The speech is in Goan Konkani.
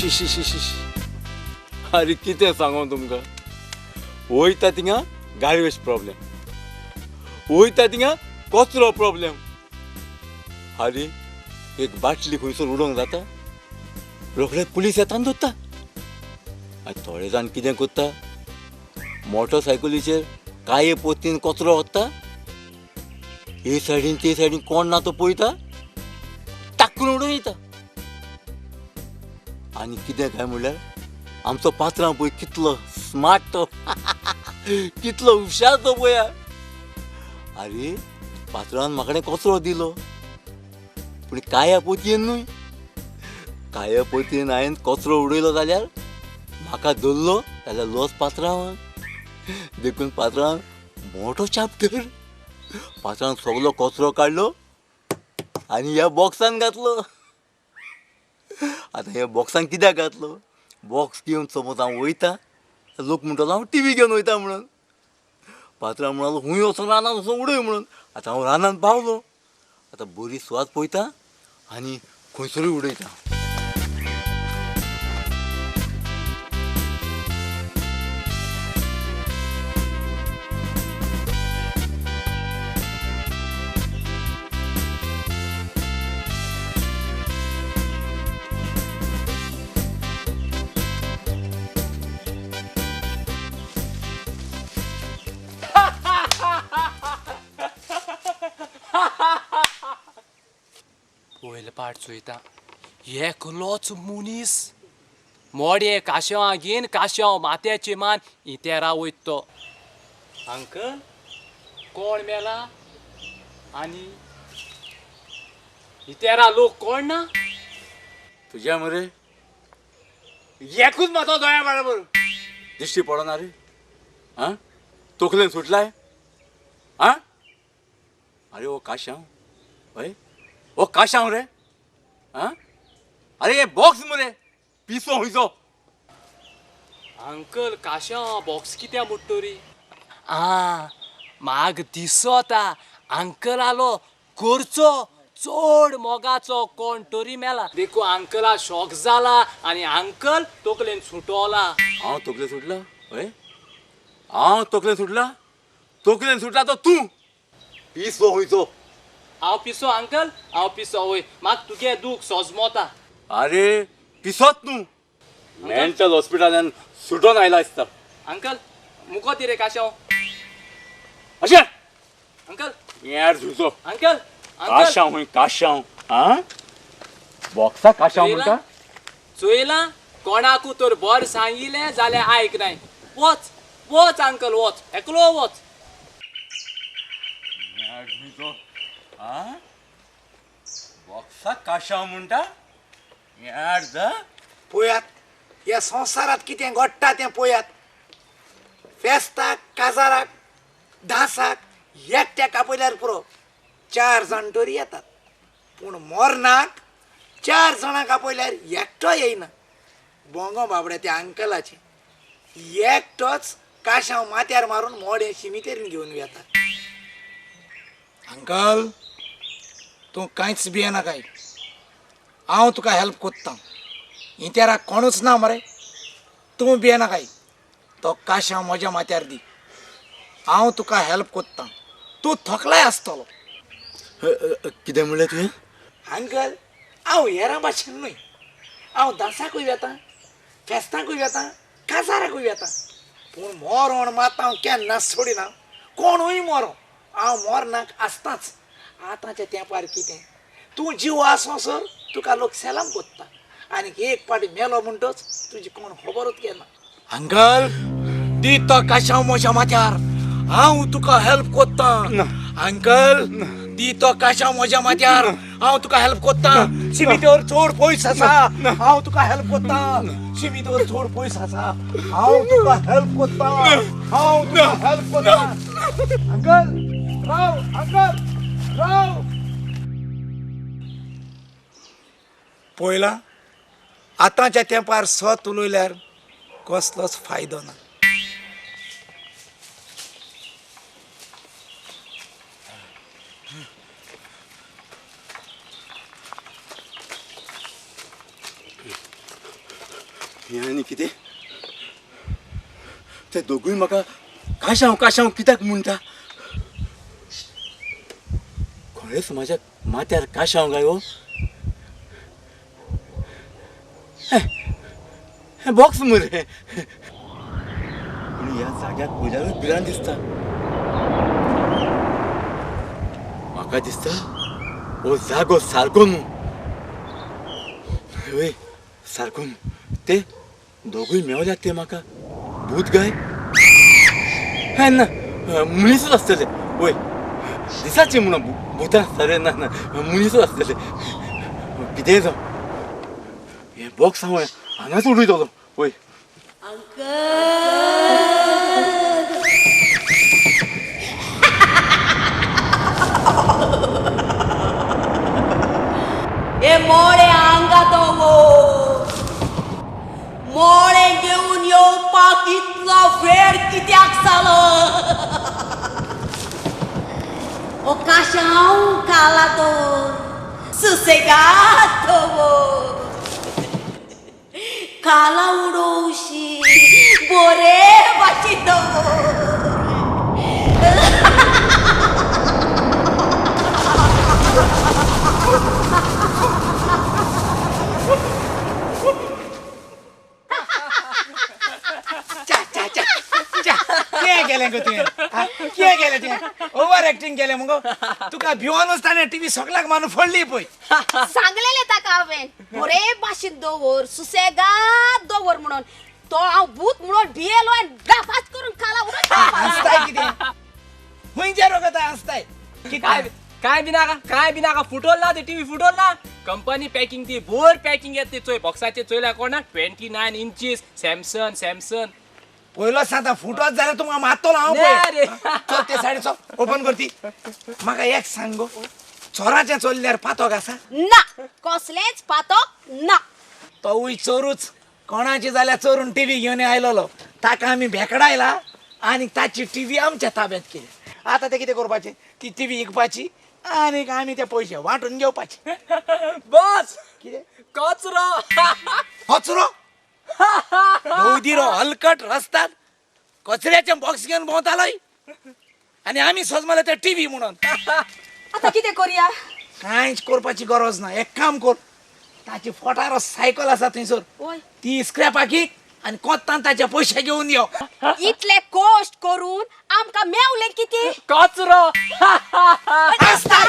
शी शी शी शी. अरे कितें सांगो तुमकां, वयता थिंगा गार्बेज प्रॉब्लेम, वयता थिंगा कचरो प्रॉब्लेम. अरे एक बाटली खंयसर उडोवंक जाता, रोखडे पुलीस येता आनी धरता. आनी थोडे जाण कितें करता, मोटरसायकलीचेर काये पोतीन कचरो वता, हे सायडीन ते सायडीन कोण ना तो पळयता, टाकून उडोवन येता. आनी कितें काय म्हणल्यार आमचो पात्रांव पळय कितलो स्मार्ट तो, कितलो हुशार तो पळया. अरे पात्रांवान म्हाका कचरो दिलो, पूण काया पोतयेन न्हय, काया पोतयेन हांवें कचरो उडयलो जाल्यार म्हाका धरलो जाल्यार लॉस पात्रांवान. देखून पात्रांवान मोठो चॅप्टर, पात्रांवान सगलो कचरो काडलो आनी ह्या बॉक्सान घातलो. आतां ह्या बॉक्सान कित्याक घातलो, बॉक्स घेवन समज हांव वयता, लोक म्हणटलो हांव टी व्ही घेवन वयता म्हणून. पात्रांव म्हणालो खूंय वचोन रानांत वचोन उडय म्हणून. आतां हांव रानांत पावलो, आतां बरी सुवात पळयता आनी खंयसरूय उडयता. पयले पाट चोयता एकलोच मनीस मोडे काश्यांव घेन काश्यांव माथ्याचे मान इतेरा वयत तो. अंकल कोण मेला आनी इतेरा लोक कोण ना तुज्या मरे एकूच म्हाका दोळ्या बरोबर दिश्टी पडना रे. आं तकलेन सुटलाय. आं अरे हो काश्यांव, हय हो काश्यांव रे. आं अरे हे बॉक्स मरे पिसो हुंयचो. अंकल काश्यांव बॉक्स कित्याक मोडटो रे? आं म्हाका दिसता अंकलालो करचो चड मोगाचो कोण तरी मेला, देखून अंकला शॉक जाला आनी अंकल तकलेन सुटोला. हांव तकलेन सुटला? हय हांव तकलेन सुटला? तकलेन सुटला तो तूं पिसो हुंयचो. हांव पिसो अंकल? हांव पिसो वय, म्हाका तुगे दूख सोजमोता. अरे पिसोच तूं, मेंटल हॉस्पिटलान सुटोन आयला दिसता. अंकल मुको ती रे काश्यांव. अशें अंकल यार झुजो. अंकल काश्यांव हुंय काश्यांव. आं बॉक्सा काश्यांव म्हणटा. चोयला कोणाकू तर बरें सांगिल्लें जाल्यार आयक नाय. वच वच अंकल वच, एकलो वच. आं बॉक्सा काश्यांव म्हणटा. पळयात ह्या संवसारांत कितें घडटा तें पळयात. फेस्ताक काजाराक दासाक एकट्याक आपयल्यार पुरो, चार जाण तरी येतात, पूण मरणाक चार जाणांक आपयल्यार एकटो येयना. बोंगो बाबड्या त्या अंकलाचें, एकटोच काश्यांव माथ्यार मारून मोडें शिमितेरीन घेवन येता. अंकल तूं कांयच भियेनाकाय, हांव तुका हेल्प कोत्ता. इंतेराक कोणूच ना मरे, तूं भियेनाकाय, तो काश्यांव म्हज्या माथ्यार दी, हांव तुका हेल्प कोत्ता. तूं थकलाय आसतलो. कितें म्हणलें तुवें? अंकल हांव हेरां भाशेन न्हय, हांव दासाकूय वेता, फेस्ताकूय वेता, काजाराकूय वेता, पूण मरोण मात हांव केन्नाच सोडिना. कोणूय मरो हांव मरणाक आसताच. आतांच्या तेंपार कितें, तूं जीव आसो सर तुका लोक सेलाम कोत्ता, आनी एक पाटी मेलो म्हणटच तुजी कोण खबरूच घेना. अंकल दी तो काश्यांव म्हज्या माथ्यार, हांव तुका हेल्प कोत्ता. अंकल दी तो काश्यांव म्हज्या माथ्यार, हांव तुका हेल्प कोत्ता. शिमितेर चड पयस आसा, हांव तुका हेल्प कोत्ता. शिमितेर चड पयस आसा, हांव तुका हेल्प कोत्ता, हांव तुका हेल्प कोत्ता. अंकल राव, अंकल राव. पळयला आतांच्या तेंपार सत उलयल्यार कसलोच फायदो ना. हें आनी कितें? ते दोगूय म्हाका काशांव काशांव कित्याक म्हणटा? खरेंच म्हाज्या माथ्यार काशांव काय हो? हें बॉक्स मरे. पूण ह्या जाग्याक पळयल्यारूच भिरांत दिसता. म्हाका दिसता हो जागो सारको न्हू. वय सारको न्हू. ते दोगूय मेवल्यात ते म्हाका भूत गाय. हें ना, मनीसूच आसतले. वय दिसाचे म्हणून भुतां आसता रे. ना ना, मनीसूच आसतले. कितेंय जावं, हें बॉक्स हांव हांगाच उडयतलो. वय. हे मोळे हांगा दवर. मोळे घेवन येवपाक इतलो वेळ कित्याक जालो? ओ काशांव काला दवर, सुसेगाद दवर. काला उडोवशी बोरे भाशेन दवर. च्या च्या च्या च्या, कितें केलें गो तुवें? आ, कितें केलें तुवें? ओवर एक्टींग केलें मुगो. तुका भिवनूच ताणें टिवी सगल्याक मारून फोडली पळय. सांगलेलें ताका हांवें, बरे भाशेन दवर, सुसेगाद दवर म्हणून. तो हांव भूत म्हणून भियेलो आनी डफाच करून खाला उडोवन. हांसताय कितें? खंयच्या रोगता हांसताय? काय काय बी नाका, काय बी नाका. फुटोल ना ते टीव्ही, फुटोल ना. कंपनी पॅकिंग ती बोर पॅकिंग येत ती. चोय बॉक्साचे चोयल्या कोणा 29 इंचीस सॅमसंग सॅमसंग. पयलोच सांगता, फुटत जाल्यार तुमकां मारतलो हांव ना पळय. रे. चल ते सायडीन चल, ओपन कर ती. म्हाका एक सांग गो, चोराचें चोरल्यार पातोक आसा? ना, कसलेंच पातक ना. तोवूय चोरूच. कोणाची जाल्यार चोरून टिवी घेवन आयलोलो. ताका आमी भेकडायला आनी ताची टिवी आमच्या ताब्यांत केली. आतां ते कितें करपाचें? ती टिवी विकपाची आनी आमी ते पयशे वांटून घेवपाचे. बस. कितें? कचरो. कचरो? भोवदिरो हलकट रस्त्यात कचऱ्याचें बॉक्स घेवन भोंवतालोय आनी आमी सजमले ते टिवी म्हणून. आतां कितें करुया? कांयच करपाची गरज ना. एक काम कर, ताची फोटार सायकल आसा थंयसर, वय. ती स्क्रॅपाक आनी कोत्तान ताचे पयशे घेवन यो. इतले कश्ट करून आमकां मेवलें कितें? कचरो. आसताय.